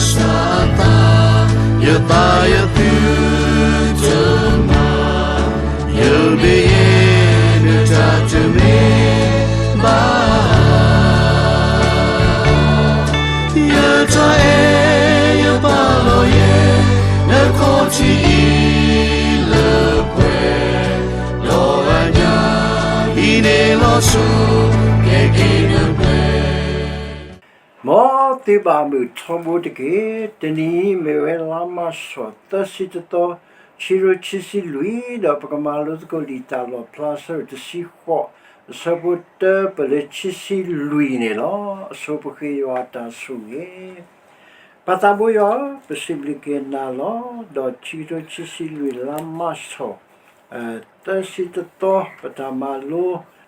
စၢ်အသး, ယသးယသုတမၤ, ယမ့ၢ်ယတၢ်တမ့ၢ်ဘၣ်, ယတၢ်အဲၣ်ယပာ်လီၤယဲ, နခီၣ်ထံးအံၤလၢပှဲၤ, ဒီးအညၣ်အံၤန့ၣ်လီၤဆိ, ကဲက့ၤနပှဲၤ မ်သုဘၣ်မုာ်ထီဘိတက့ၢ်. တနံၤအံၤမ့ၢ်ဝဲလါမၢ်ၡးသၢဆံတသီ, ခံကထိခံဆံလွံၢ်, ဒီးပကမၤလိသကိးလံာ်တၢ်လီၣ်ဖျါအဆၢဒိၣ်တဆံဃိး, အဆၢဖိတၢပၢၢ်လၢခံဆံလွံၢ်န့ၣ်လီၤ. အဆိပဃ့ယွၤအတၢ်ဆိၣ်ဂ့ၤ ပၢ်သးဘိယွၤ, ပစံးဘျုးက့ၤနၤလီၤ. ဒီးခံကထိခံဆံလွံၢ်လါမၢ်ၡး သၢဆံတသီ ပတၢ်မၤလိ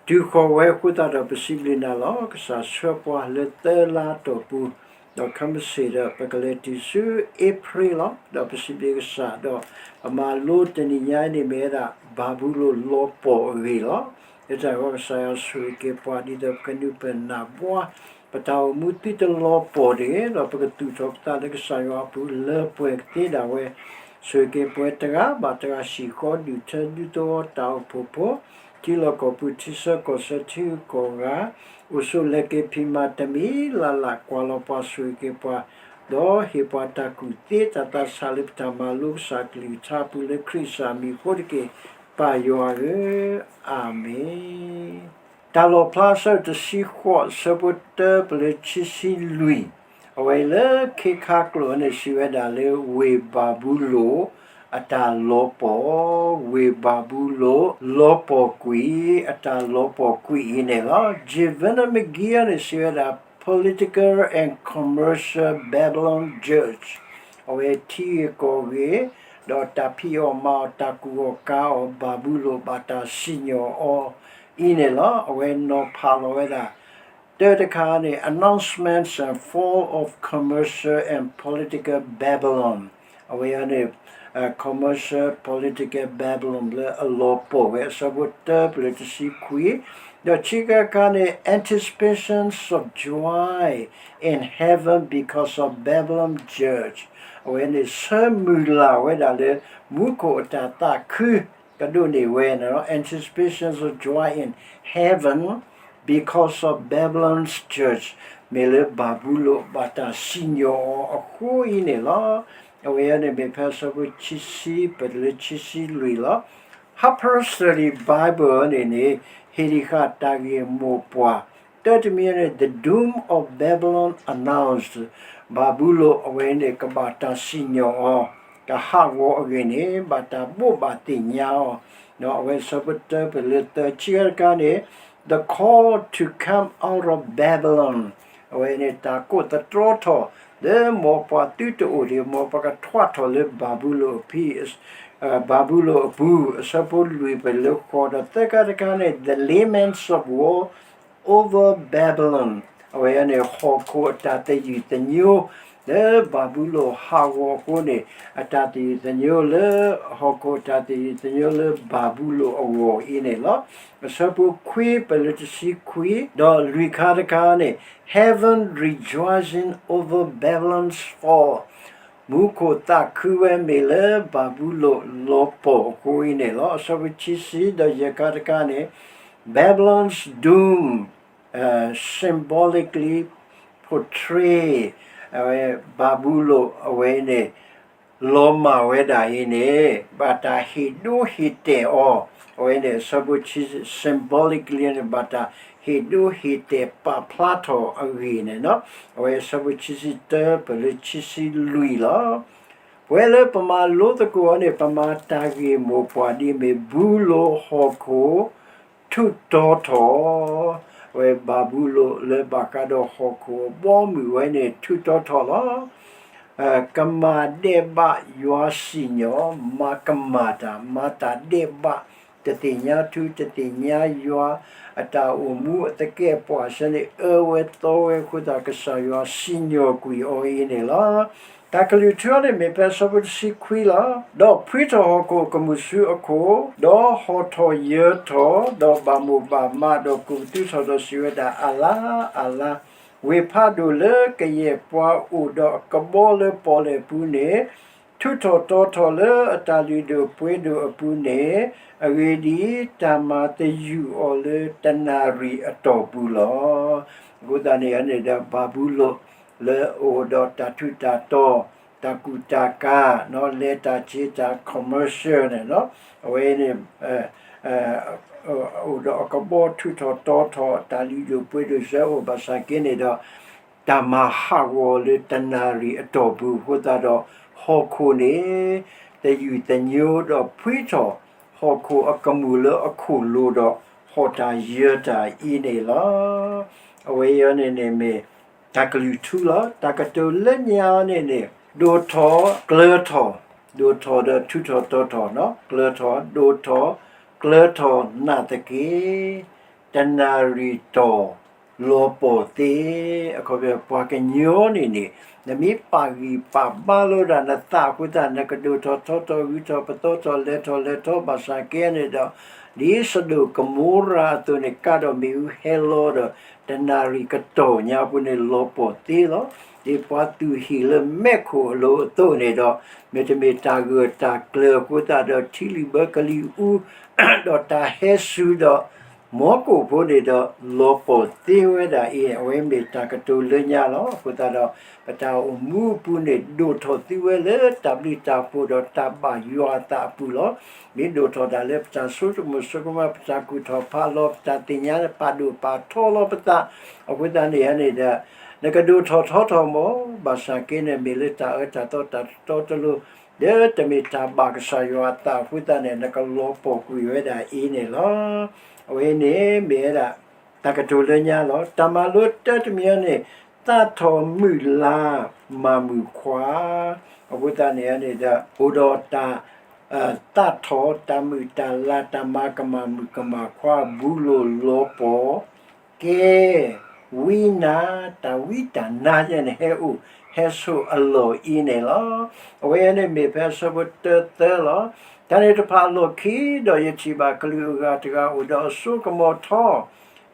တုၤဃီၤဝဲအဃိသတးဒီး ပစံးဘျုးနၤလီၤ. ကစၢ်ဆှၢပှၤလၢသၢလါအတီၢ်ပူၤ, ဒီးခဲမုၢ်ဆ့ၣ်ဒီး ပကလဲၤတုၤဆူအ့ဖြ့လီၤ. ဒီးပစံးဘျုးကစၢ်ဒီး ပမၤလိတနံၤညါအံၤန့ၣ်မ့ၢ်ဝဲဒၣ် ဘၤဘူလိၣ်လီၤပှီၢ်အဂ့ၢ်လီၤ. လၢတၢ်ဂီၤကစၢ်ယွၤဆိၣ်ဂ့ၤက့ၤပှၤ ဒ်သိးပကနုာ်ပၢၢ်နၢ်ဘှါ ပတၢ်အိၣ်မူသုတလီၤပှီၢ်တဂ့ၤ, ဒီးပကသူၣ်ထီၣ်ပသးလၢကစၢ်ယွၤအပူၤလၢပှဲၤကသ့ဒၣ်ဝဲ, ဆိၣ်ဂ့ၤက့ၤပှၤတဂၤဘၣ်တဂၤ ဟံၣ်ဃီဒူၣ်ထၢဒူသဝီတၢ်အိၣ်ဖှိၣ်ဖိ, ထံလီၢ်ကီၢ်ပူၤ ထံဆၢကီၢ်ဆၢထံဂုၤကီၢ်ဂၤ, အိၣ်ဆိးလဲၤက့ၤဖံးမၤတမံၤလၢ်လၢ် ကွၢ်လီၤပှၤဆိၣ်ဂ့ၤက့ၤပှၤ, ဒီးဟ့ၣ်ပှၤတၢ်ကူၣ်သ့တၢ်သးဆးလၢပတၢ်မၤလိကစၢ်ကလုၢ်ကထါအပူၤလၢခရံာ်ကစၢ်မံၤအဃိတက့ၢ်, ပၢ်ယွၤဧၢ, အၤမ့ၣ်. တၢ်လီၣ်ဖျါအဆၢဒိၣ်တဆံဃိး အဆၢဖိတၢပၢၢ်လၢခံဆံလွံၢ်, အဝဲအံၤလၢခ့ခါကျိာ်န့ၣ် စံးဝဲဒၣ်လၢဝ့ၢ်ဘၤဘူလိၣ်အတၢ်လီၤပှီၢ်, ဝ့ၢ်ဘၤဘူလိၣ်လီၤပှီၢ်ကွံာ် အတၢ်လီၤပှီၢ်ကွံာ်အံၤန့ၣ်လီၤ. Giovanna McGill န့ၣ် စံးဝဲဒၣ် Political and Commercial Babylon Judge, အဝဲထံဂ့ၢ်ကီၢ်ဂ့ၢ်, ဒီးတၢ်ဖံးအီၣ်မၤအီၣ် တၢ်ကူၣ်အီၣ်ကၤအီၣ် ဘၤဘူလိၣ်ဘၣ်တၢ်စံၣ်ညီၣ်အီၤအံၤန့ၣ်လီၤ. အဝဲနီၤဖးလီၤဝဲဒၣ် တၢတခါန့ၣ် Announcements and Fall of Commercial and Political Babylon, အဝဲန့ၣ် Commercial Political Babylon လၢအလီၤပှီၢ်ဝဲ အဆၢဖိတၢပၢၢ်လၢတဆံခွံ, ဒီးခံခါတခါန့ၣ် Anticipations of Joy in Heaven Because of Babylon Judge, အဝဲန့ၣ်ဆၢမုၢ်လၢ်ဝဲဒၣ်လၢ မူခိၣ်အတၢ်သးခု ကဒိးန့ၢ်ဝဲန့ၣ်လီၤ. Anticipations of Joy in Heaven Because of Babylon's Judge, မ့ၢ်လၢဘၤဘူလိၣ်ဘၣ်တၢ်စံၣ်ညီၣ်အီၤအဃိအံၤန့ၣ်လီၤ. အဝဲအံၤန့ၣ်မ့ၢ်ဖဲအဆၢဖိခံဆံ ပၢၢ်လၢခံဆံလွံၢ်လီၤ. Harper's Study Bible န့ၣ်န့ၣ် ဟ့ၣ်ဒံးဃာ်တၢ်ဂ့ၢ်မိၢ်ပှၢ် တၢတမံၤန့ၣ် The Doom of Babylon Announced, ဘၤဘူလိၣ်အဝဲန့ၣ် ကဘၣ်တၢ်စံၣ်ညီၣ်အီၤ, ကဟးဂီၤအဂ့ၢ်န့ၣ် ဘၣ်တၢ်ဘိးဘၣ်သ့ၣ်ညါအီၤ, အဝဲအဆၢဖိတၢပၢၢ်လၢသၢ ခံခါတခါန့ၣ် The Call to Come Out of Babylon, အဝဲန့ၣ်တၢ်ကိးသတြီထီၣ် လၢမ်ပှၤသုတအိၣ်ဒံး မ်ပှၤကထွးထီၣ်လၢဘၤဘူလိၣ်အဖံ ဘၤဘူလိၣ်အပူၤ အဆၢဖိလွံၢ်ပၢၢ်လၢဃိး ဒီးသၢခါတခါန့ၣ် The Lament of Woe over Babylon, အဝဲန့ၣ်ဟီၣ်ခိၣ်အတၢ်သယုၢ်သညိ လၢဘၤဘူလိၣ်ဟးဂီၤအဃိန့ၣ် အတၢ်သယုၢ်သညိလၢ ဟီၣ်ခိၣ်အတၢ်သယုၢ်သညိလၢဘၤဘူလိၣ်အဂီၢ်အံၤန့ၣ်လီၤ. အဆၢဖိခွံပၢၢ်လၢတဆံခွံ ဒီးလွံၢ်ခါတခါန့ၣ် Heaven rejoicing over Babylon's fall, မူခိၣ်သးခုဝဲမ့ၢ်လၢဘၤဘူလိၣ်လီၤပှီၢ်အဃိအံၤန့ၣ်လီၤ. အဆၢဖိခံဆံ ဒီးယဲၢ်ခါတခါန့ၣ် Babylon's doom, symbolically portray, အဝဲဘၤဘူလိၣ်အဝဲန့ၣ် လီၤမၢ်ဝဲဒၣ်အံၤန့ၣ် ဘၣ်တၢ်ဟ့ၣ်ဒိဟ့ၣ်တဲာ်အီၤ, အဝဲန့ၣ်အဆၢဖိခံဆံ symbolically န့ၣ် ဘၣ်တၢ်ဟ့ၣ်ဒိဟ့ၣ်တဲာ်ပာ်ဖျါထီၣ်အဂ့ၢ်န့ၣ်လီၤ. အဝဲအဆၢဖိခံဆံတၢပၢၢ်လၢခံဆံလွံၢ်လီၤ. ပဝဲလၢပမၤလိသကိးအီၤန့ၣ် ပမၤတၢ်ဂ့ၢ်မိၢ်ပှၢ်ဒ်အမ့ၢ် ဘူလိၣ်ဟီၣ်ခိၣ် ထူးတီၤထီၣ်, အဝဲဘၤဘူလိၣ်လၢဘၣ်ဃးဒီးဟီၣ်ခိၣ်အဘီအမုၢ်ဝဲန့ၣ် ထူးတီၤထီၣ်လီၤ. ကမၣ်ဒဲးဘးယွၤစံၣ်ညီၣ်, မၤကမၣ်တၢ်, မၤတၢ်ဒဲးဘး, တသ့ၣ်ညါထူ တသ့ၣ်ညါယွၤ, အတၢ်အိၣ်မူအသကဲးပဝးဆၢန့ၣ် အၢဝဲသီဝဲအဃိသတး ကစၢ်ယွၤစံၣ်ညီၣ်ကွံာ်အီၤအံၤန့ၣ်လီၤ. တၢ်ကလုၢ်ထူန့ၣ်မ့ၢ်ဖဲအဆၢဖိတဆံခွံလီၤ. ဒီးဖှံထီၣ်ဟီၣ်ခိၣ်အကမူၣ်ဆူအခိၣ်, ဒီးဟီၣ်ထီၣ်ယၢၤထီၣ်, ဒီးဘၣ်မိၣ်ဘၣ်မး, ဒီးကူးပသူထီၣ်ဒီးစံးဝဲဒၣ်, အလါ, အလါ, ဝ့ၢ်ဖးဒိၣ်လၢကယဲၢ်ပှၤအိၣ်ဒီးအကဘီလၢပီၣ်လဲၣ်ပူၤန့ၣ် ထုးထီၣ်တီထီၣ်လၢအတၢ်လုၢ်ဒိၣ်ပှ့ၤဒိၣ်အပူၤန့ၣ်, အဂ့ၢ်ဒ်အံၤ, တၢ်မၤသယုၢ်အီၤလၢတနၣ်ရံၣ်အတီၢ်ပူၤလီၤ. အဃိသတးန့ၣ်န့ၣ်ဒီး ဘၤဘူလိၣ်လၢအအိၣ်ဒီးတၢ်ထူးတၢ်တီၤ, တၢ်ကူၣ်တၢ်ကၤ, လဲၤတၢ်က့ၤတၢ် commercial န့ၣ်လီၤ. အဝဲန့ၣ် အိၣ်ဒီးအကဘီထုးထီၣ်တီထီၣ် တၢ်လုၢ်ဒိၣ်ပှ့ၤဒိၣ်စၢအိၣ်ဘၣ်ဆၣ်က့န့ၣ်ဒီး တၢ်မၤဟးဂီၤလၢတနၣ်ရံၣ်အတီၢ်ပူၤအဃိသတးဒီး ဟီၣ်ခိၣ်န့ၣ် သယုၢ်သညိဒီးဖှံထီၣ် ဟီၣ်ခိၣ်အကမူၣ်လၢအခိၣ်လိၤဒီး ဟီၣ်တၢ်ယၢၤတၢ်အံၤန့ၣ်လီၤ. အဝဲအံၤန့ၣ်န့ၣ်မ့ၢ် တၢ်ကလုၢ်ထူလီၤ. တၢ်ကတိၤလၢညါအံၤန့ၣ်န့ၣ် ဒိၣ်ထီၣ်ကျၢၤထီၣ်, ဒိၣ်ထီၣ်ဒီးထုးထီၣ်တီထီၣ်, ကျၢၤထီၣ်, ဒိၣ်ထီၣ်ကျၢၤထီၣ်နာ်သက့ တနၣ်ရံၣ်တီၢ် လီၤပီၢ်သ့, အခီပညီ ပှၤကညီန့ၣ်န့ၣ် နမ့ၢ်ပာ်ဂံၢ်ပာ်ဘါလိဒၣ်နသးအဃိသတး နကဒိၣ်ထီၣ်ထီထီၣ် ဂုၤထီၣ်ပသီထီၣ် လဲၤထီၣ်လဲၤထီဘၣ်ဆၣ်က့န့ၣ်ဒီး ဒ်စဒိၣ်ကမိရၤအသိးန့ၣ် ကါဒီးမ့ၣ်အူဟဲလီၤဒီး တနၣ်ရံၣ်ကတီၢ်ညါအပူၤန့ၣ် လီၤပီၢ်သ့လီၤ. ဒ်ပှၤသူၣ်ဟံၣ်လၢမဲးခိၣ်အလိၤအသိးန့ၣ်ဒီး မ့တမ့ၢ်တၢ်ဂၢၢ်တၢ်ကျၢၤအဃိသတးဒီး ထံလုၣ်ဘၢကလံၤအူ ဒီးတၢ်ဟဲစူၤဒီး မီကိၣ်ဖိန့ၣ်ဒီး လီၤပီၢ်သ့ဝဲဒၣ်အံၤ အဝဲမ့ၢ်တၢ်ကတိၤလၢညါလီၤ. အဃိသတးဒီး ပတၢ်အိၣ်မူအပူၤန့ၣ် ဒိၣ်ထီၣ်သုဝဲလၢတၢ်ဘျုးတၢ်ဖှိၣ်ဒီးတၢ်ဘၣ်ယွၤအသးအပူၤလီၤ. မ့ၢ်ဒိၣ်ထီၣ်တၢ်လၢပတၢ်ဆိကမိၣ်ဆိကမး ပတၢ်ကူၣ်ထီၣ်ဖးလီၤ ပတၢ်သ့ၣ်ညါပာ်ဒိၣ်ပာ်ထီလီၤပသး အဃိသတးန့ၣ်န့ၣ်ဒီး နကဒိၣ်ထီၣ်ထီထီၣ်မး ဘၣ်ဆၣ်က့န့ၣ် မ့ၢ်လၢတၢ်အၢတၢ်သီတၢ်တီတလိၤ ဒီးတမ့ၢ်တၢ်ဘၣ်ကစၢ်ယွၤအသးအဃိသတးန့ၣ် နကလီၤပီၢ်ကွံာ်ဝဲဒၣ်အံၤန့ၣ်လီၤ. အဝဲန့ၣ်မ့ၢ်ဝဲဒၣ် တၢ်ကတိၤလၢညါလီၤ. တၢ်မၤလိတၢတမံၤန့ၣ် သးထီၣ်မုၢ်လၢ်မၤမုၢ်ခွါ, အဃိသတးန့ၣ်န့ၣ်ဒီး အိၣ်ဒီးတၢ် သးထီၣ်တၢ်မုာ်တၢ်လၤ တၢ်မၤကမၣ်မုၣ်ကမၣ်ခွါ ဘူးလိာ်လီၤပီၢ် ကဲ ဝံနါ တၢ်ဝံတၢ်နါယဲန့ၣ် ဟဲအိၣ်ဟဲဆိးအလီၢ်အံၤန့ၣ်လီၤ. အဝဲန့ၣ်မ့ၢ်ဖဲအဆၢဖိတၢသၢလီၤ. တၢ်န့ၣ်တဖၣ်အလီၢ်ခံဒီး ယထံၣ်ဘၣ်ကလူးအဂၤတဂၤအိၣ်ဒီးအစိကမီၤထီ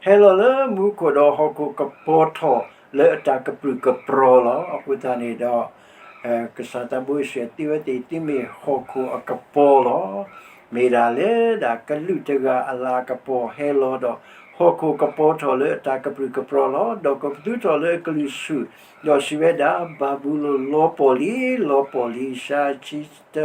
ဟဲလီၤလၢမူခိၣ်ဒီးဟီၣ်ခိၣ်ကပီၤထီၣ်လၢအတၢ်ကပြုၢ်ကပြီၤလီၤ. အဃိသတးန့ၣ်ဒီး ကစၢ်သးဘိယ့ၣ်ၡူးသံဝဲသ့ၣ် သုမ့ၢ်ဟီၣ်ခိၣ်အကပီၤလီၤ. မ့ၢ်ဒၣ်လဲၣ်ဒၣ်ကလူးတဂၤအလၤကပီၤဟဲလီၤဒီး ဟီၣ်ခိၣ်ကပီၤထီၣ်လၢအတၢ်ကပြုၢ်ကပြီၤလီၤ. ဒီးကပသူထီၣ်လၢအကလုၢ်ဆူၣ်, ဒီးစံးဝဲဒၣ်, ဘၤဘူလိၣ်လီၤပီၢ်လံ, လီၤပီၢ်လံ, စှၤဆံတ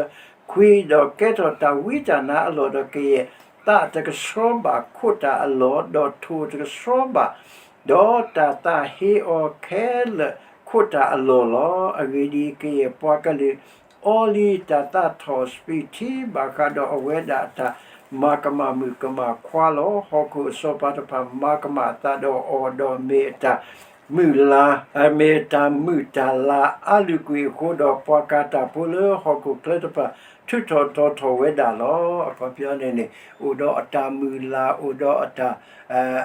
ခွံ, ဒီးကဲထီၣ်တၢ်ဝံတၢ်နါအလီၢ်ဒီးကယဲၢ် သးတကဆှီဘၣ်ခိးတၢ်အလီၢ်, ဒီးထိၣ်တကဆှီဘၣ် ဒီးတၢ်သးဟ့အီၤခဲလၢာ်ခိးတၢ်အလီၢ်လီၤ. အဂ့ၢ်ဒ်အံၤ, ကယဲၢ်ပှၤကလုာ်အီလံတၢ်သးထီၣ်စပံးထံ ဘၣ်ဃးဒီးအဝဲဒၣ်အတၢ်မၤကမၣ်မုၣ်ကမၣ်ခွါလီၤ. ဟီၣ်ခိၣ်အစီၤပၤတဖၣ်မၤကမၣ်အသးဒီးအီၤ, ဒီးမ့ၢ်အတၢ်မုာ်လၤ, မ့ၢ်တၢ်မုာ်တၢ်လၤအါလုၢ်ကွံာ်အဃိဒီး ပှၤကၤတၢ်ဖိလၢဟီၣ်ခိၣ်ချၢတဖၣ် ထုးထီၣ်တီထီၣ်ဝဲဒၣ်လီၤ. အခီပညီန့ၣ်န့ၣ် အိၣ်ဒီးအတၢ်မုာ်လၤ, အိၣ်ဒီးအတၢ်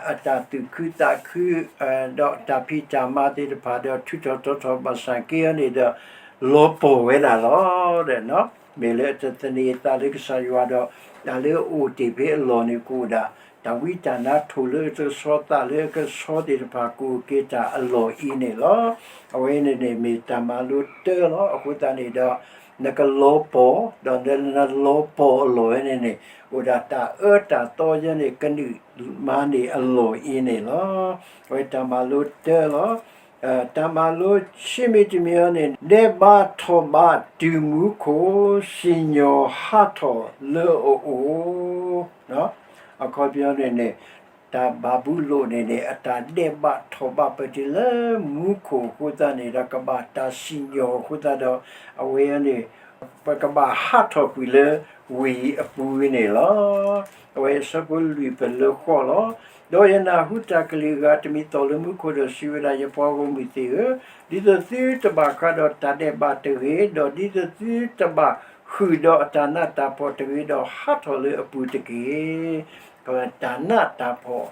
အတၢ်သူၣ်ခုသးခု, ဒီးတၢ်ဖံးတၢ်မၤသ့ၣ်တဖၣ်ဒီး ထုးထီၣ်တီထီၣ်ဘၣ်ဆၣ်က့အီၤန့ၣ်ဒီး လီၤပီၢ်ဝဲဒၣ်လီၤ. မ့ၢ်လၢအတသန့ၤအသးလၢကစၢ်ယွၤဒီး တၢ်လၢအအိၣ်တ့ၢ်ဖဲအလီၢ်န့ၣ်ကအိၣ်ဒၣ် တၢ်ဝံတၢ်နါ ထိၣ်လၢအကဆှီ သးလၢအကဆှီသ့ၣ်တဖၣ် ကအိၣ်က့ၤတၢ်အလီၢ်အံၤန့ၣ်လီၤ. အဝဲန့ၣ်န့ၣ်မ့ၢ်တၢ်မၤလိတၢလီၤ. အဃိသတးန့ၣ်ဒီး နကလီၤပီၢ်, ဒီးနလီၤပီၢ်အလီၢ်ဝဲန့ၣ်န့ၣ် အိၣ်ဒၣ်တၢ်အၢတၢ်သီယဲန့ၣ် ကနုာ်မၤန့ၢ်အလီၢ်အံၤန့ၣ်လီၤ. အဝဲတၢ်မၤလိတၢလီၤ. တၢ်မၤလိဆံမံၤတမံၤအံၤန့ၣ် ဒဲးဘးထီၣ်ဘးတုၤမူခိၣ် စံၣ်ညီၣ်ဟးထီၣ်လၢအအိၣ် အခီပညီန့ၣ်န့ၣ် တၢ်ဘၤဘူလိၣ်န့ၣ်န့ၣ် အတၢ်ဒဲးဘးထီၣ်ဘးပတုၤလၢမူခိၣ်အဃိသတးန့ၣ်ဒီး ကဘၣ်တၢ်စံၣ်ညီၣ်အဃိသတးဒီး အဝဲန့ၣ် ပကဘၣ်ဟးထီၣ်ကွံာ်လၢဝ့ၢ်အပူၤန့ၣ်လီၤ. အဝဲအဆၢဖိလွံၢ်ပလၢဃီလီၤ. ဒီးယနၢ်ဟူတၢ်ကလုၢ်အဂၤတမံၤ သီၣ်လၢမူခိၣ်ဒီးစံးဝဲဒၣ်, ယပှၤဂီၢ်မုၢ်သ့ၣ်ဧၢ, ဒ်သိးသုတဘၣ်ဃးဒီးတၢ်ဒဲးဘးတဂ့ၤ, ဒီးဒ်သိးသုတဘၣ်ဃုာ်ဒီးအတၢ်နးတၢ်ဖှီၣ်တဂ့ၤဒီး ဟးထီၣ်လၢအပူၤတက့ၢ်. တၢ်နးတၢ်ဖှီၣ်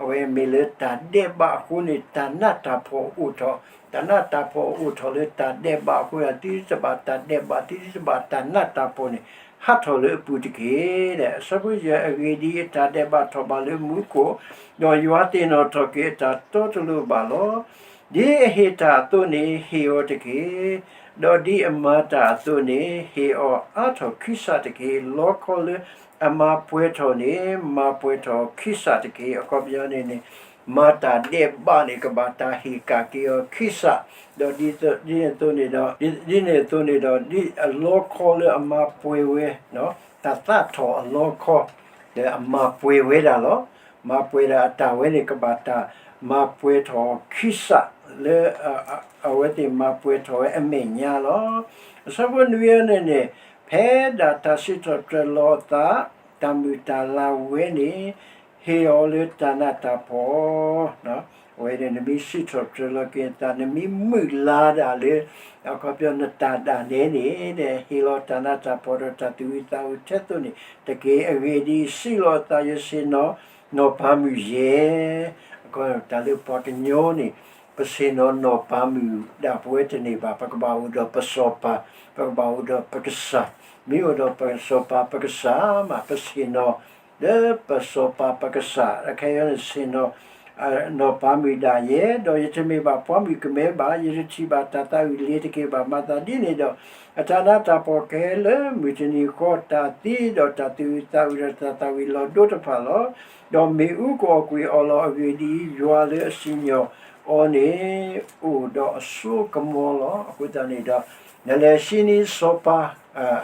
အဝဲမ့ၢ်လၢတၢ်ဒဲးဘးအဃိန့ၣ် တၢ်နးတၢ်ဖှီၣ်အိၣ်ထီၣ်, တၢ်နးတၢ်ဖှီၣ်အိၣ်ထီၣ်လၢတၢ်ဒဲးဘးအဃိ သုတဘၣ်တၢ်ဒဲးဘး, သုတဘၣ်တၢ်နးတၢ်ဖှီၣ်န့ၣ် ဟးထီၣ်လၢအပူၤတက့ၢ်. အဆၢဖိယဲၢ်, အဂ့ၢ်ဒ်အံၤ, အတၢ်ဒဲးဘးထီၣ်ဘးလၢမူခိၣ်, ဒီးယွၤသ့ၣ်နီၣ်ထီၣ်က့ၤအတၢ်တီတလိၤဘၣ်လီၤ. ဒ်အဟ့ၣ်တၢ်အသိးန့ၣ် ဟ့ၣ်အီၤတက့ၢ်. ဒီးဒ်အမၤတၢ်အသိးန့ၣ် ဟ့ၣ်အီၤအါထီၣ်ခံစးတက့ၢ်. လီခီလၢအမၤပှဲၤထီၣ်န့ၣ် မၤပှဲၤထီၣ်ခံစးတက့ၢ်. အခီပညီန့ၣ်န့ၣ် မၤတၢ်ဒဲးဘးန့ၣ် ကဘၣ်တၢ်ဟ့ၣ်ကၣ်က့ၤအီၤခံစး, ဒီးဒ်သိး ဒ်န့ၣ်အသိးန့ၣ်ဒီး ဒ် ဒ်န့ၣ်အသိးန့ၣ်ဒီး ဒ်အလီခီလၢအမၤပှဲၤဝဲ တၢ်သးထီၣ်အလီခီ လၢအမၤပှဲၤဝဲဒၣ်လီၤ. မၤပှဲၤဒၣ်အတၢ်ဝဲန့ၣ် ကဘၣ်တၢ်မၤပှဲၤထီၣ်ခံစး လၢအဝဲသ့ၣ်မၤပှဲၤထီၣ်ဝဲအမဲာ်ညါလီၤ. အဆၢဖိနွံအံၤန့ၣ်န့ၣ် ဖဲဒၣ်တၢ်စံးထီၣ်ပတြၢၤလီၤအသး တၢ်မုာ်တၢ်လၤဝဲန့ၣ် ဟ့ၣ်အီၤလၢတၢ်နးတၢ်ဖှီၣ် အဝဲန့ၣ် နမ့ၢ်စံးထီၣ်ပတြၢၤလီၤက့ၤနသး နမ့ၢ်မုာ်လၤဒၣ်လၢ အခီပညီနတၢ်ဒၣ်နဲန့ၣ် ဟ့ၣ်လီၤတၢ်နးတၢ်ဖှီၣ်ဒီးတၢ်သူၣ်အုးသးအုးထဲသိးန့ၣ်တက့ၢ်. အဂ့ၢ်ဒ်အံၤ, စံးလီၤအသး ယဆ့ၣ်နီၤနီၢ်ပၤမုၣ်ယဲၢ်. တၢ်လၢပှၤကညီန့ၣ် ပဆ့ၣ်နီၤနီၢ်ပၤမုၣ်ဒၣ်ပဝဲတန့ၢ်ဘၣ်. ပကဘၣ်အိၣ်ဒီးပစီၤပၤ, ပကဘၣ်အိၣ်ဒီးပကစၢ်, မ့ၢ်အိၣ်ဒီးပစီၤပၤပကစၢ်မး ပဆ့ၣ်နီၤ လၢပစီၤပၤပကစၢ် အခဲအံၤန့ၣ် ဆ့ၣ်နီၤ နီၢ်ပၤမုၣ်ဒၣ်ယဲ, ဒီးယတမ့ၢ်ဘၣ်ပှၤမုၣ်ကမဲဘၣ်, ယတထံၣ်ဘၣ်တၢ်သးအုးလ့ၤတက့ၢ်ဘၣ်. မၤသးဒ်န့ၣ်ဒီး အတၢ်နးတၢ်ဖှီၣ်ကဟဲလၢမုၢ်တနံၤဃီ တၢ်သံဒီးတၢ်သူၣ်အုးသးအုးဒီးတၢ်သၣ်ဝံၤလီၤဒိတဖၣ်လီၤ. ဒီးမ့ၣ်အူကအီၣ်ကွံာ်အီၤလီၤ. အဂ့ၢ်ဒ်အံၤ, ယွၤလၢအစံၣ်ညီၣ်အီၤန့ၣ် အိၣ်ဒီးအစိကမီၤလီၤ. အဃိသတးန့ၣ်ဒီး နလဲၤဆံနံစီၤပၤ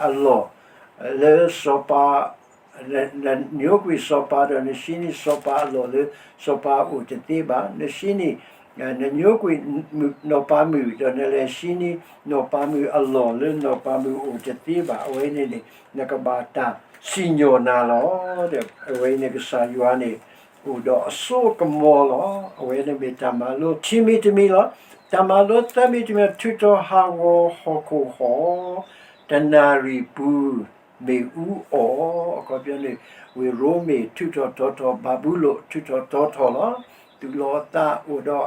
အလီၢ် လၢစီၤပၤ နညိကွံာ်စီၤပၤဒီး နဆံနံစီၤပၤအလီၢ်လၢစီၤပၤအိၣ်တသ့ဘၣ်. နဆံနံ, နညိကွံာ်နီၢ်ပၤမုၣ် ဒီးနလဲၤဆံနံနီၢ်ပၤမုၣ်အလီၢ်လၢနီၢ်ပၤမုၣ်အိၣ်တသ့ဘၣ်. အဝဲန့ၣ်န့ၣ် နကဘၣ်တၢ်စံၣ်ညီၣ်နၤလီၤ. အဝဲန့ၣ်ကစၢ်ယွၤန့ၣ် အိၣ်ဒီးအစိကမီၤလီၤ. အဝဲန့ၣ်မ့ၢ်တၢ်မၤလိ ခံမံၤတမံၤလီၤ. တၢ်မၤလိသၢမံၤတမံၤ, ထုးထီၣ်ဟးဂီၤဟီၣ်ခိၣ်ဟီၣ် တနၣ်ရံၣ်ပူၤ မ့ၣ်အူအီၣ်. အခီပညီန့ၣ် ဝ့ၢ်ရိမ့ၤ ထုးထီၣ်တီထီၣ် ဘၤဘူလိၣ် ထုးထီၣ်တီထီၣ်လီၤ. သူၣ်လီၤအသးအိၣ်ဒီး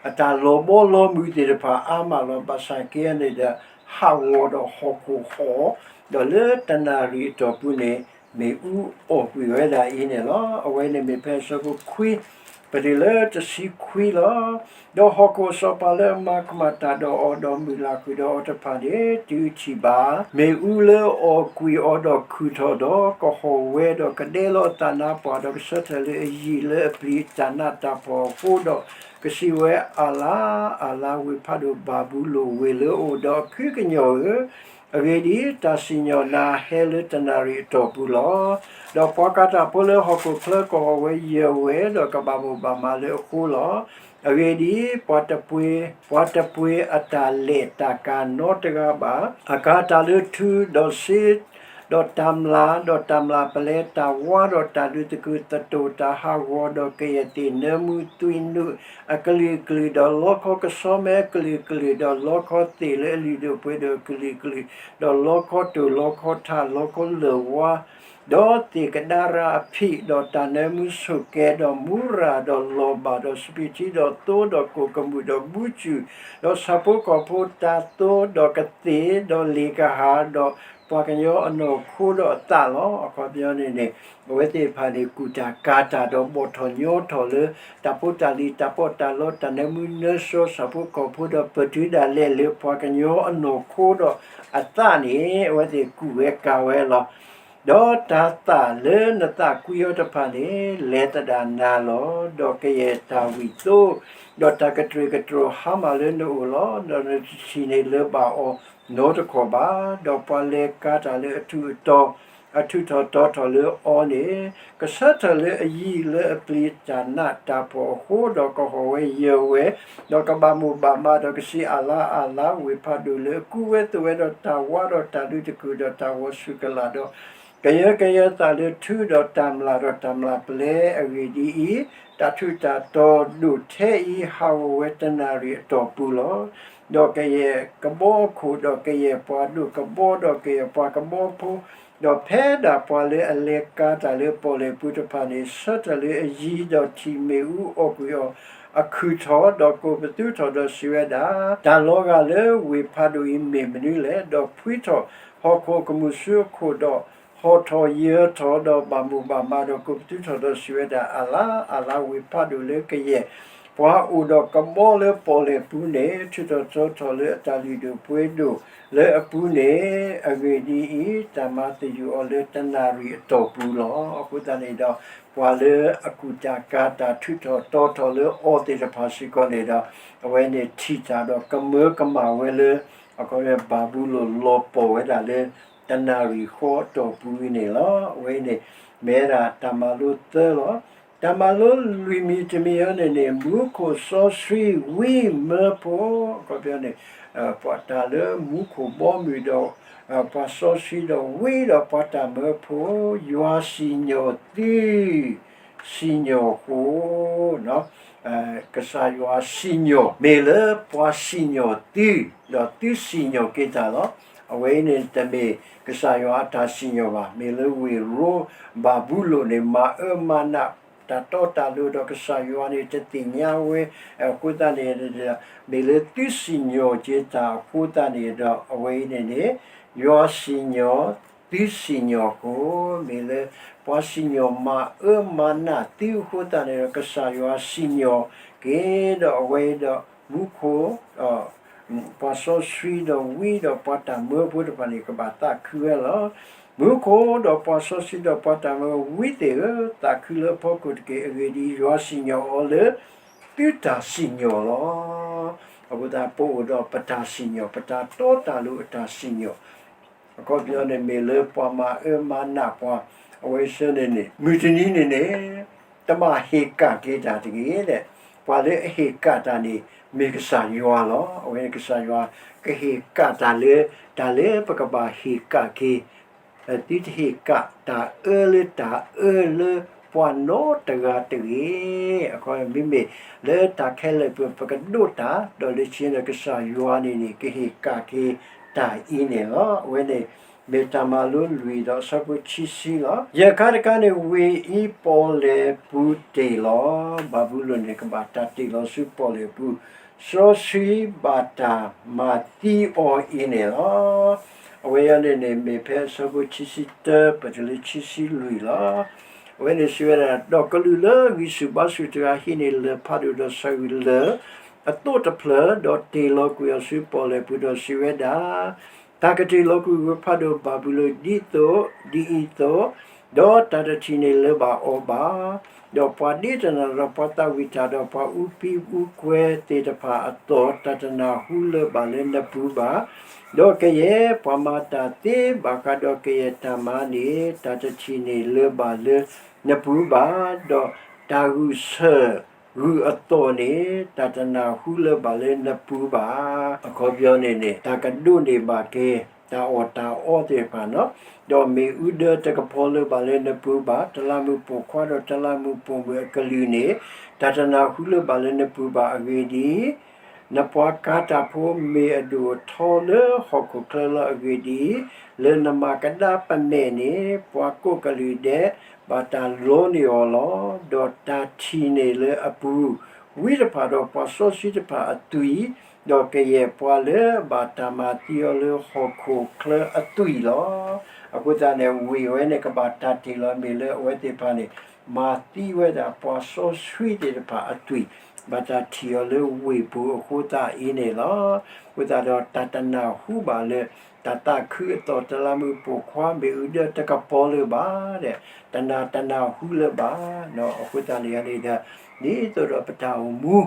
အတၢ်လီၤဘီလီၤမုၢ်သ့ၣ်တဖၣ်အါမးလီၤ. ဘၣ်ဆၣ်က့န့ၣ်ဒီး ဟးဂီၤဒီးဟီၣ်ခိၣ်ဟီၣ်, ဒီးလၢတနၣ်ရံၣ်အတီၢ်ပူၤန့ၣ် မ့ၣ်အူအီၣ်ကွံာ်ဝဲဒၣ်အံၤန့ၣ်လီၤ. အဝဲန့ၣ်မ့ၢ်ဖဲအဆၢဖိခွံ ပတုၤလၢတဆံခွံလီၤ. ဒီးဟီၣ်ခိၣ်အစီၤပၤလၢအမၤကမၣ်တၢ်ဒီးအီၤ ဒီးမုၢ်လၢ်ကွံာ်ဒီးအီၤတဖၣ်န့ၣ် တုၤထံၣ်ဘၣ် မ့ၣ်အူလၢအီၣ်ကွံာ်အီၤဒီးခုၣ်ထီၣ်ဒီး ကဟီၣ်ဝဲဒီး ကဒဲလီၤအသးနါပှၢ်ဒီး ကဆၢထၢၣ်လၢအယံာ်လၢအပျံၤ တၢ်နးတၢ်ဖှီၣ်အဃိဒီး ကစံးဝဲ, အၢၣ်လါ, အၢၣ်လါ, ဝ့ၢ်ဖးဒိၣ်ဘၤဘူလိၣ် ဝ့ၢ်လၢအအိၣ်ဒီးအခုကညီၤဧၢ, အဂ့ၢ်ဒ်အံၤ, တၢ်စံၣ်ညီၣ်နၤဟဲလၢတနၣ်ရံၣ်အတီၢ်ပူၤလီၤ. ဒီးပှၤကၤတၢ်ဖိလၢဟီၣ်ခိၣ်ချၢကဟီၣ်ဝဲယၢၤဝဲ, ဒီးကဘၣ်မိၣ်ဘၣ်မးလၢအဃိလီၤ. အဂ့ၢ်ဒ်အံၤ, ပှၤတပှ့ၤ, ပှၤတပှ့ၤအတၢ်လဲၤတၢ်ကၤနီတဂၤဘၣ်. အကၤတၢ်လၢထူဒီးစ့, ဒီးတၢ်မျၢ်, ဒီးတၢ်မျၢ်ပလဲ, တၢ်ဝါဒီးတၢ်လုးသကုၤသတိၣ်, တၢ်ဟးဂီၤဒီးကယဲၢ်သ့ၣ်နၢမူသွံၣ်နုာ်အကလုာ်ကလုာ်, ဒီးလီခီကဆီမဲအကလုာ်ကလုာ်, ဒီးလီခီသ့ၣ်လၢအလုၢ်ဒိၣ်ပှ့ၤဒိၣ်အကလုာ်ကလုာ်, ဒီးလီခီတိၢ်လီခီထးလီခီလၢၢ်ဝါ, ဒီးသ့ၣ်ကဒါရၢအဖံး, ဒီးတၢ်နၢမူဆိၣ်ကဲ, ဒီးမူရၤ, ဒီးလီၤဘၣ်, ဒီးစပံးထံ, ဒီးသိ, ဒီးကိၣ်ကမူၣ်, ဒီးဘူစူၣ်, ဒီးဆၣ်ဖိကီၢ်ဖိတၢ်သိ, ဒီးကသ့ၣ်, ဒီးလ့ၣ်ကဟၣ်, ဒီးပှၤကညီအနီၢ်ခိဒီးအသးလီၤ. အခီပညီန့ၣ်န့ၣ် အဝဲသ့ၣ်တဖၣ်န့ၣ် ကူၣ်တၢ်ကၤတၢ်ဒီးဘီၣ်ထီၣ်ညီထီၣ်လၢ တၢ်ဖိတၢ်လံၤ တၢ်ပီးတၢ်လီ တၢ်နၢမူနၢဆှီ ဆၣ်ဖိကီၢ်ဖိဒီး ပတုၤဒၣ်လဲာ်လၢပှၤကညီအနီၢ်ခိဒီးအသးန့ၣ် အဝဲသ့ၣ်ကူၣ်ဝဲကၤဝဲလီၤ. ဒီးတၢ်သၣ်လၢနသးကွံအီၤတဖၣ်န့ၣ် လဲၤသဒၣ်နၤလီၤ. ဒီးကယဲၢ်တၢ်ဝံၣ်သိ ဒီးတၢ်ကတြူာ်ကတြီၤဟါမၢ်လၢနအိၣ်လီၤ. ဒီးနတထံၣ်န့ၢ်လၢၤဘၣ်အီၤနီတခီၣ်ဘၣ်. ဒီးပှၤလဲၤကၤတၢ်လၢအထူးအတီၤ အထူးထီၣ်တီထီၣ်လၢအီၤန့ၣ် ကဆၢထၢၣ်လၢအယံာ်လၢအပျံၤတၢ်နးတၢ်ဖှီၣ်အဃိ ဒီးကဟီၣ်ဝဲယၢၤဝဲ, ဒီးကဘၣ်မိၣ်ဘၣ်မး ဒီးကစံးအၢၣ်လါအၢၣ်လါ ဝ့ၢ်ဖးဒိၣ်လၢအကူဝဲသိးဝဲဒီးတၢ်ဝါဒီးတၢ်လုးသကုၤဒီးတၢ်ဂီၤဆူၣ်ကလာ်ဒီး ကယၢကယဲသးလၢထူဒီးတၢ်မျၢ်ဒီးတၢ်မျၢ်ပလဲအဂ့ၢ်ဒ်အံၤ, တၢ်ထူးတၢ်တီၤဒိၣ်ထဲအံၤ ဟးဂီၤဝဲတနၣ်ရံၣ်အတီၢ်ပူၤလီၤ. ဒီးကယဲၢ်ကဘီခိၣ် ဒီးကယဲၢ်ပှၤဒိၣ်ကဘီ ဒီးကယဲၢ်ပှၤကဘီဖိ ဒီးဖဲဒၣ်ပှၤလၢအလဲၤကၤတၢ်လၢပီၣ်လဲၣ်ပူၤတဖၣ်န့ၣ် ဆၢထၢၣ်လၢအယံၤ ဒီးထံၣ်မ့ၣ်အူအီၣ်ကွံာ်အီၤ အခုၣ်ထီၣ် ဒီးကိးပသူထီၣ်ဒီးစံးဝဲဒၣ်, တၢ်လီၤဂာ်လၢဝ့ၢ်ဖးဒိၣ်အံၤမ့ၢ်မနုၤလဲၣ်. ဒီးဖှံထီၣ်ဟီၣ်ခိၣ်ကမူၣ်ဆူအခိၣ်ဒီး ဟီၣ်ထီၣ်ယၢၤထီၣ် ဒီးဘၣ်မိၣ်ဘၣ်မး ဒီးကိးပသူထီၣ်ဒီးစံးဝဲဒၣ်, အၢၣ်လါ, အၢၣ်လါ, ဝ့ၢ်ဖးဒိၣ်လၢကယဲၢ် ပှၤအိၣ်ဒီးကဘီလၢပီၣ်လဲၣ်ပူၤန့ၣ် ထုးထီၣ်တီထီၣ်လၢအတၢ်လုၢ်ဒိၣ်ပှ့ၤဒိၣ်လၢအပူၤန့ၣ်, အဂ့ၢ်ဒ်အံၤ, တၢ်မၤသယုၢ်အီၤလၢတနၣ်ရံၣ်အတီၢ်ပူၤလီၤ. အဃိသတးန့ၣ်ဒီး ပှၤလၢအကူၣ်တၢ်ကၤတၢ် ထုးထီၣ်တီထီၣ်လၢအီၤသ့ၣ်တဖၣ်စ့ၢ်ကီးန့ၣ်ဒီး အဝဲန့ၣ်ထံၣ်တၢ်ဒီးကမၢကမၣ်ဝဲလၢ အခီပညီဘၤဘူလိၣ်လီၤပှီၢ်ဝဲဒၣ်လၢ တနၣ်ရံၣ်ဃီအတီၢ်ပူၤအံၤန့ၣ်လီၤ. အဝဲအံၤန့ၣ် မ့ၢ်ဝဲဒၣ်တၢ်မၤလိသၢလီၤ. တၢ်မၤလိလွံၢ်မံၤတမံၤအံၤန့ၣ်န့ၣ် မူခိၣ်စီဆှံဝံမၢဖိ, အခီပညီန့ၣ် ပှၤတၢ်လၢမူခိၣ်ဘီမုၢ်ဒီး ပှၤစီဆှံဒီးဝံဒီးပှၤတၢ်မၢဖိ, ယွၤစံၣ်ညီၣ်သု စံၣ်ညီၣ်ဃိ ကစၢ်ယွၤစံၣ်ညီၣ် မ့ၢ်လၢပှၤစံၣ်ညီၣ်သု ဒီးသုစံၣ်ညီၣ်က့ၤတၢ်လီၤ. အဝဲအံၤန့ၣ်တမ့ၢ်ကစၢ်ယွၤအတၢ်စံၣ်ညီၣ်ဘၣ်. မ့ၢ်လၢဝ့ၢ်ရိ ဘၤဘူလိၣ်န့ၣ် မၤအၢမၤနးတၢ်တီတၢ်လိၤဒီး ကစၢ်ယွၤန့ၣ်တသ့ၣ်ညါဝဲအဃိသတးန့ၣ် မ့ၢ်လၢသုစံၣ်ညီၣ်က့ၤတၢ်အဃိသတးန့ၣ်ဒီး အဝဲအံၤန့ၣ်န့ၣ် ယွၤစံၣ်ညီၣ် သုစံၣ်ညီၣ်ဃိ, မ့ၢ်လၢပှၤစံၣ်ညီၣ်မၤအၢမၤနးသုအဃိသတးန့ၣ်ဒီး ကစၢ်ယွၤစံၣ်ညီၣ်က့ၤဒီး အဝဲအံၤဒီးမူခိၣ် ပှၤစီဆှံဒီးဝံဒီးပှၤတၢ်မၢဖိတဖၣ်န့ၣ် ကဘၣ်သးခုဝဲလီၤ. မူခိၣ်ဒီးပှၤစီဆှံဒီးပှၤတၢ်မၢဝံသ့ၣ်ဧၢ, သးခုလၢအဖီခိၣ်တက့ၢ်. အဂ့ၢ်ဒ်အံၤ, ယွၤစံၣ်ညီၣ်အီၤလၢ သုတၢ်စံၣ်ညီၣ်လီၤ. အဃိသတး ပအိၣ်ဒီးပတၢ်စံၣ်ညီၣ်, ပတၢ်တီတၢ်လိၤအတၢ်စံၣ်ညီၣ် အခီပညီန့ၣ် မ့ၢ်လၢပှၤမၤအၢမၤနးပှၤ အဝဲဆၢန့ၣ်န့ၣ် မုၢ်တနံၤန့ၣ်န့ၣ် တမၤဟ့ၣ်ကၣ်က့ၤတၢ်တဂ့ၤဒဲး. ပှၤလၢအဟ့ၣ်ကၣ်တၢ်န့ၣ် မ့ၢ်ကစၢ်ယွၤလီၤ. အဝဲန့ၣ်ကစၢ်ယွၤကဟ့ၣ်ကၣ်တၢ်လၢ တၢ်လၢပကဘၣ်ဟ့ၣ်ကၣ်က့ၤ သုတဟ့ၣ်ကၣ်တၢ်အၢလၢတၢ်အၢလၢပှၤနီတဂၤတဂ့ၤ. အခီမ့မ့ၢ်လၢတၢ်ခဲလၢာ်ပူၤ ပကဒိးတၢ် ဒီးလၢခံန့ၣ် ကစၢ်ယွၤန့ၣ်န့ၣ် ကဟ့ၣ်ကၣ်က့ၤတၢ်အံၤန့ၣ်လီၤ. အဝဲန့ၣ် မ့ၢ်တၢ်မၤလိလွံၢ်ဒီးအဆၢဖိခံဆံလီၤ. ယဲၢ်ခါတခါန့ၣ် ဝ့ၢ်အံၤပီၣ်လဲၣ်ပူၤတ့ၢ်လီၤ. ဘၤဘူလိၣ်န့ၣ် ကဘၣ်တၢ်တ့ၢ်လီၤဆူပီၣ်လဲၣ်ပူၤ စီဆှံဘၣ်တၢ်မၤသံအီၤအံၤန့ၣ်လီၤ. အဝဲအံၤန့ၣ်န့ၣ် မ့ၢ်ဖဲအဆၢဖိခံဆံတၢ ပတုၤလၢခံဆံလွံၢ်လီၤ. အဝဲန့ၣ်စံးဝဲဒၣ်, ဒီးကလူးလၢအဂံၢ်ဆူၣ်ဘါဆူၣ်တဂၤဟံးန့ၢ်လၢၢ်ဖးဒိၣ်ဒီးဆၢအုၣ်လၢၢ်အသိးတဖျၢၣ်, ဒီးတ့ၢ်လီၤကွံာ်အီၤဆူပီၣ်လဲၣ်ပူၤဒီးစံးဝဲဒၣ်, တၢ်ကတ့ၢ်လီၤကွံာ်ဝ့ၢ်ဖးဒိၣ်ဘၤဘူလိၣ်ဒ်သိး ဒ်အံၤအသိး, ဒီးတၢ်တထံၣ်န့ၢ်လၢၤဘၣ်အီၤဘၣ်. ဒီးပှၤဒ့တနၤဒီးပှၤသးဝံၣ်တၢ်ဒီးပှၤအူပံအူကွဲသ့ၣ်တဖၣ်အသိး တၢ်တနၢ်ဟူလၢၤဘၣ်လၢနပူၤဘၣ်. ဒီးကယဲၢ်ပှၤမၤတၢ်သ့ဘၣ်ဃးဒီးကယဲၢ်တၢ်မၤန့ၣ် တၢ်တထံၣ်န့ၢ်လၢၤဘၣ်လၢနပူၤဘၣ်. ဒီးတၢ်ဂုာ်ဆၢၣ်ဂုာ်အသိးန့ၣ် တၢ်တနၢ်ဟူလၢၤဘၣ်လၢနပူၤဘၣ်. အခီပညီန့ၣ်န့ၣ် တၢ်ကဒိးန့ၢ်ဘၣ်က့ၤ တၢ်အီၣ်တၢ်အီသ့ၣ်တဖၣ်နီၤ, ဒီးမ့ၣ်အူဒၢတကပီၤလၢၤဘၣ်လၢနပူၤဘၣ်, တလးမူးပိာ်ခွါဒီးတလးမူးပိာ်မုၣ်အကလုၢ်န့ၣ် တၢ်တနၢ်ဟူလၢၤဘၣ်လၢနပူၤဘၣ်. အဂ့ၢ်ဒ်အံၤ, နပှၤကၤတၢ်ဖိမ့ၢ်အဒိၣ်အထီလၢဟီၣ်ခိၣ်ချၢလီၤ. အဂ့ၢ်ဒ်အံၤ, လၢနမၤကဒါပမဲာ်န့ၣ် ပှၤကိးကလုာ်ဒဲး ဘၣ်တၢ်လီန့ၢ်အီၤလီၤ. ဒီးတၢ်ထံၣ်န့ၢ်လၢအပူၤ ဝံတဖၣ်ဒီးပှၤစီဆှံတဖၣ်အသွံၣ်, ဒီးကယဲၢ်ပှၤလၢအဘၣ်တၢ်မၤသံအီၤလၢဟီၣ်ခိၣ်ချၢအသွံၣ်လီၤ. အဃိသတးန့ၣ် ဝ့ၢ်ဝဲန့ၣ် ကဘၣ်တၢ်တ့ၢ်လီၤ မ့ၢ်လၢအဝဲသ့ၣ်တဖၣ်န့ၣ် မၤသံဝဲဒၣ်ပှၤစီဆှံသ့ၣ်တဖၣ်အသွံၣ်, ဘၣ်တၢ်ထံၣ်အီၤလၢဝ့ၢ်ပူၤအဃိသတးအံၤန့ၣ်လီၤ. အဃိသတးဒီးတၢ်တနၢ်ဟူဘၣ်လၢ တၢ်သးခုအသီၣ် တလးမူးပိာ်ခွါ မ့ၣ်အူဒၢတကပီၤလၢၤဘၣ်ဒီး တနၢ်တနၢ်ဟူလၢၤဘၣ်. အဃိသတးန့ၣ်န့ၣ်ဒီး ဒ်သိးဒီးပတၢ်အိၣ်မူ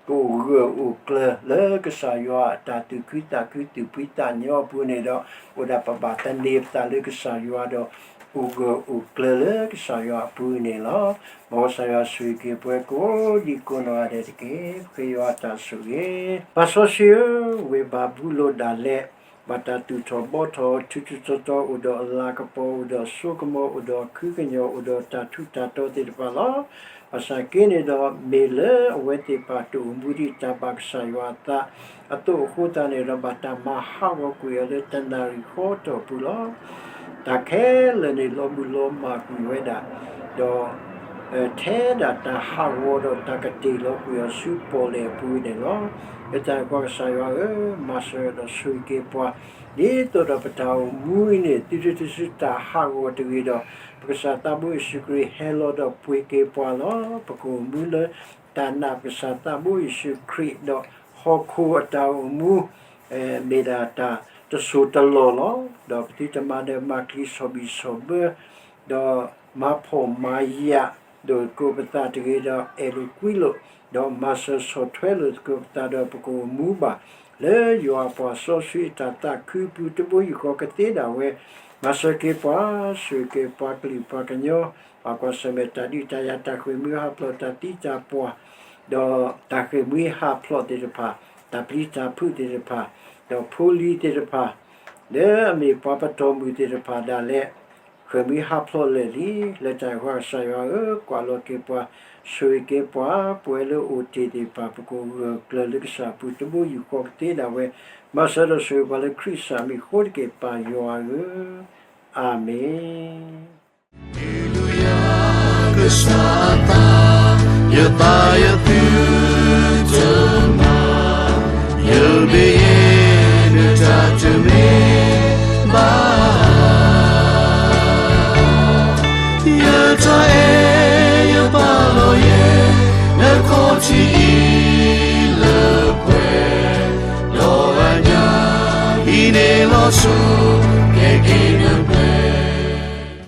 ကအိၣ်ဂၢၢ်အိၣ်ကျၢၤလၢကစၢ်ယွၤအတၢ်သူၣ်ခုသးခုသူၣ်ဖှံသးညီအပူၤန့ၣ်ဒီး အိၣ်ဒၣ်ပဘၣ်သန့ၤပသးလၢကစၢ်ယွၤဒီး အိၣ်ဂၢၢ်အိၣ်ကျၢၤလၢကစၢ်ယွၤအပူၤန့ၣ်လီၤ. မ်ကစၢ်ယွၤဆိၣ်ဂ့ၤက့ၤပှၤကိးဒံကိးနီၢ်ဂၤဒဲးတက့ၢ်. ပဃ့ယွၤအတၢ်ဆိၣ်ဂ့ၤ. ပၢ်စီဆှံဧၢ, ဝ့ၢ်ဘၤဘူလိၣ်ဒၣ်လဲာ် ဘၣ်တၢ်သူၣ်ထီၣ်ဘှီထီၣ် ထူးထူးတီၤတီၤ အိၣ်ဒီးအလၤကပီၤ အိၣ်ဒီးအစိကမီၤ အိၣ်ဒီးအခုကညီၤ အိၣ်ဒီးတၢ်ထူးတၢ်တီၤသ့ၣ်တဖၣ်လီၤ. ဘၣ်ဆၣ်က့န့ၣ်ဒီး မ့ၢ်လၢအဝဲသ့ၣ်တဖၣ်တအိၣ်မူဒံးတၢ်ဘၣ်ကစၢ်ယွၤအသးအသိးအဃိသတးန့ၣ်ဒီး ဘၣ်တၢ်မၤဟးဂီၤကွံာ်အီၤလၢတနၣ်ရံၣ်ဃီအတီၢ်ပူၤလီၤ. တၢ်ခဲလၢာ်န့ၣ် လီၤဘှံးလီၤမၢ်ကွံာ်ဝဲဒၣ်, ဒီး ထဲဒၣ်တၢ်ဟးဂီၤဒီးတၢ်ကတ့ၢ်လီၤကွံာ်အီၤဆူပီၢ်လဲၣ်အပူၤန့ၣ်လီၤ. လၢတၢ်န့ၣ်အဃိ ကစၢ်ယွၤဧၢ, မၤစၢၤဒီးဆိၣ်ဂ့ၤက့ၤပှၤ, ဒ်သိးဒီးပတၢ်အိၣ်မူအံၤန့ၣ် သုတတုၤဆူတၢ်ဟးဂီၤတဂ့ၤဒီး ပကစၢ်သးဘိယ့ၣ်ၡူးခရံာ်ဟဲလီၤဒီးပှ့ၤက့ၤပှၤလီၤ. ပကအိၣ်မူလၢ တၢ်နာ်ပကစၢ်သးဘိယ့ၣ်ၡူးခရံာ် ဒီးဟီၣ်ခိၣ်အတၢ်အိၣ်မူ မ့ၢ်ဒၣ်တၢ်တစိၢ်တလီၢ်လီၤ. ဒီးပသုတမၤဒီးမၤချံဆီၣ်ဘံၣ်ဆီၣ်ဘၢ ဒီးမၤဖှီၣ်မၤယာ်လိာ်သကိးပသးတဂ့ၤ, ဒီးအဲၣ်လိာ်ကွံလိာ်, ဒီးမၤစၢၤဆီၣ်ထွဲလိာ်သကိးပသးဒီး ပကအိၣ်မူဘၣ် လၢယွၤအပှၤစီဆှံအတၢ်သးခုအပူၤ တဘိယူၢ်ဃီကသ့ဒၣ်ဝဲ, မၤစၢၤက့ၤပှၤ, ဆိၣ်ဂ့ၤက့ၤပှၤကလုာ်ပှၤကညီ, ဘၣ်ကွၢ်ဆၢၣ်မဲာ်တၢ်ဒုးတၢ်ယၤ တၢ်ဃ့ၢ်မှံဟးဖျိး တၢ်သံတၢ်ပှၢ် ဒီးတၢ်ဃ့ၢ်မှံဟးဖျိးသ့ၣ်တဖၣ်, တၢ်ပျံၤတၢ်ဖုးသ့ၣ်တဖၣ်, ဒီးဖိလံၤသ့ၣ်တဖၣ် လၢအမ့ၢ်ပှၤပတီၢ်မုၢ်သ့ၣ်တဖၣ်ဒၣ်လဲာ် ဃ့ၢ်မှံဟးဖျိးလၢာ်လံ. လၢတၢ်အံၤအဃိ ကစၢ်ယွၤဧၢ, ကွၢ်လီၤက့ၤပှၤ, ဆိၣ်ဂ့ၤက့ၤပှၤ, ပဝဲလၢအိၣ်တ့ၢ်သ့ၣ်တဖၣ် ပကအိၣ်ဂၢၢ်ကျၢၤလၢကစၢ်အပူၤ တဘိယူၢ်ဃီကသ့ဒၣ်ဝဲ, မၤစၢၤဒီးဆိၣ်ဂ့ၤပှၤလၢခရံာ်ကစၢ်မံၤအဃိတက့ၢ် ပၢ်ယွၤဧၢ, အၤမ့ၣ်. ကစၢ်အသး, ယသးယသုတမၤ, ယဘၣ်ယဲနတၢ်တမ့ၢ်ဘၣ်. ယတၢ်အဲၣ်ယပာ်လီၤယဲ, နခီၣ်ထံးအံၤလၢပှဲၤ, ဒီးအညၣ်အံၤန့ၣ်လီၤဆီ, ကဲက့ၤ